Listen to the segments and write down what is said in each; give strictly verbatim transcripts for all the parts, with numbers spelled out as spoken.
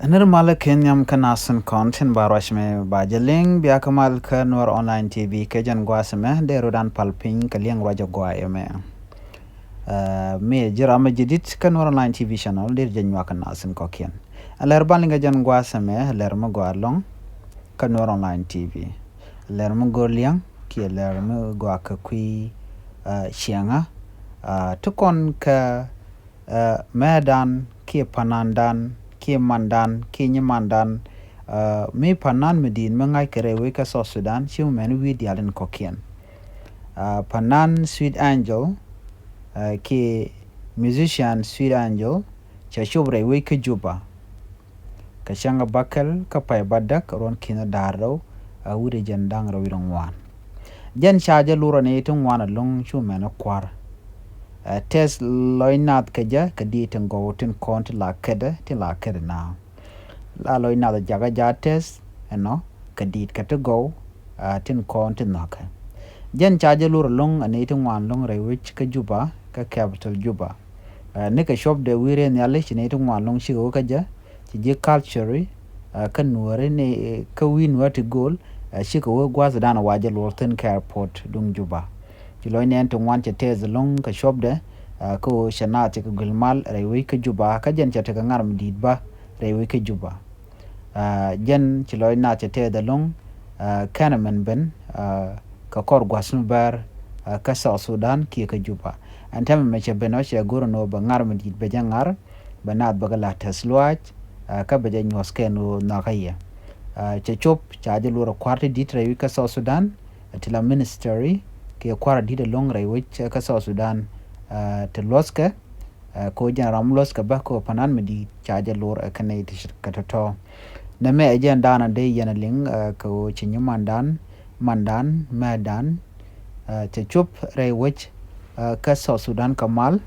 Nir malä ken nhiam kä nasin kɔn tin ba ruac mɛ ba jɛ liŋ bia kä mal kä Nuɔr Online T V kɛ jɛn gua̱a̱th mɛ dee rodan pal piny kɛ liɛŋ ruac jɛ gua̱a̱th mɛ. Mi ji̱ ram mi ji̱ dit kä Nuɔr Online T V channel dee jɛ nyuak kä nasin kɔkiɛn. Ɛ lɛr ban liŋ kɛ jɛn gua̱a̱th mɛ lɛr mi gɔaa lɔŋ kä Nuɔr Online T V. Lɛr mi go̱r liɛŋ kiɛ lɛr mi gɔaa kɛ kui̱ ciɛŋä ti kɔn kä mɛɛdan kiɛ panandan kiɛ mandan kiɛ nyimandan. Mi panan mi di̱i̱t mi ŋa̱c kɛ rɛy wec kä South Sudan ci mɛn wi̱i̱ diaal in kɔkiɛn. Panan Sweet Angel kiɛ musician Sweet Angel cɛ cop rɛy wec kä Juba kɛ cäŋ bäkɛl kä pay bädäk ruɔ̱n ki̱n da̱r rɛw a wi̱cdɛ jɛn da̱ŋ rɛw wi̱cdɛ ŋuan. Jɛn ca jɛ lurä ni ti ŋuan ɛlɔ̱ŋ cu mɛn kua̱r. Tɛth lɔc nath kɛ jɛ kɛ diit tin gɔw tin kɔn ti la kädɛ tin la kädɛ na. La lɔc nath jakä ja tɛth ɛnɔ kɛ diit kɛ ti gɔw tin kɔn ti nhɔkɛ. Jɛn ca jɛ lurä ɛlɔ̱ŋ ani ti ŋuan ɛlɔ̱ŋ rɛy wec kä Juba kä capital Juba. Ni kɛ cuɔpdɛ wi̱i̱ rɛy nhiali ci ni ti ŋuan ɛlɔ̱ŋ cikɛ wä kä jɛ ci ji̱ culture kä nuääri ni kä wi̱i̱ nuäär ti go̱o̱l. Cikɛ wä gua̱thdan wa jɛ luɔr thi̱n kä airport duŋ Juba. Ci lɔc nɛn ti ŋuan cɛ tɛth ɛlɔ̱ŋ kɛ cuɔpdɛ kä ɣöö cɛ naath cɛ kɛ guil mal rɛy wec kä Juba kä jɛn cɛ tekɛ ŋa̱r mi di̱i̱t bä rɛy wec kä Juba. Jɛn ci lɔc naath cɛ tɛth ɛlɔ̱ŋ kɛnɛ mɛn ben kɛ kɔr gua̱th mi bär kä South Sudan kiɛ kä Juba. Ɛn tɛmɛ mɛ cɛ ben ɔ cɛ go̱r ɛn ɣöö bɛ ŋa̱r mi di̱i̱t bɛ jɛ ŋa̱r bɛ naath bɛ kɛ la tɛth luaac kä bɛ jɛ nyuɔ̱th kɛn ɣöö nhɔakä yɛ. Cɛ cop ca jɛ luɔr ɛ kua̱r ti di̱t rɛy wec kä South Sudan ti la ministry kiɛ kua̱r ti di̱t ɛlɔ̱ŋ rɛy wec kä South Sudan ti luɔ̱thkɛ. Ko jɛn ram luɔ̱thkɛ bä ko panan mi di̱i̱t ca jɛ luɔr ɛ kɛn nɛy ti kɛ tɔ̱tɔ̱. Nɛmɛ ɛ jɛn da̱a̱n a dee yɛn a liŋ kɛ ɣöö ci nyimandan mandan mɛɛdan cɛ cop rɛy wec kä South Sudan kɛ mal.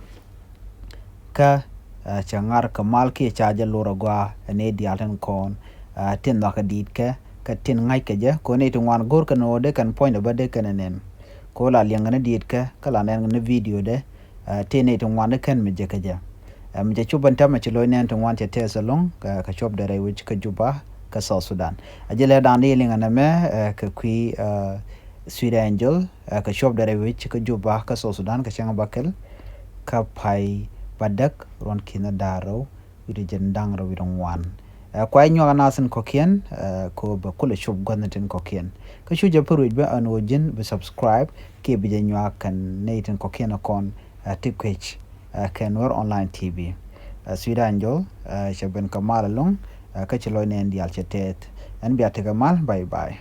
Kä cɛ ŋa̱r kɛ mal kiɛ ca jɛ lor agɔaa ɛ ni diaal tin kɔn tin nhɔakɛ di̱i̱t kɛ kɛ tin ŋa̱ckɛ jɛ ko ni ti ŋuan go̱r kɛ ni ɣöö dee kɛn puɔ̱nydɛ bä dee kɛn ɛ nɛn. Ko la liɛŋ kɛ ni di̱i̱t kɛ kä la nɛn kɛ ni video dɛ ti ni ti ŋuan ni kɛn mi jɛ kɛ jɛ. Mi jɛ cop ɛn tɛmɛ ci lo̱c nɛn ti ŋuan cɛ tɛth ɛlɔ̱ŋ kɛ cuɔpdɛ rɛy wec kä Juba kä South Sudan. A jɛ lɛ da̱a̱n di liŋ ɛn ɛmɛ kɛ kui̱ Sweet Angel kɛ cuɔpdɛ rɛy wec kä Juba kä South Sudan kɛ cäŋ bäkɛl kä pay bädäk ruɔ̱n ki̱n da̱r rɛw wi̱cdɛ jɛn da̱ŋ rɛw wi̱cdɛ ŋuan. Kuay nyuak anath tin kɔ̱kiɛn ko bɛ kulɛ cop gua̱thni tin kɔ̱kiɛn. Kä cu jɛ pär wec bä ɛn ɣöö ji̱n bi subscribe kiɛ bi jɛ nyuak kɛn nɛy tin kɔ̱kiɛn kɔn ti kuec kɛ Nuer Online T V. Sweet Angel cɛ ben kɛ mal ɛlɔ̱ŋ kä ci lɔc nɛn diaal cɛ tɛth. Ɛn bia tekɛ mal, bye bye.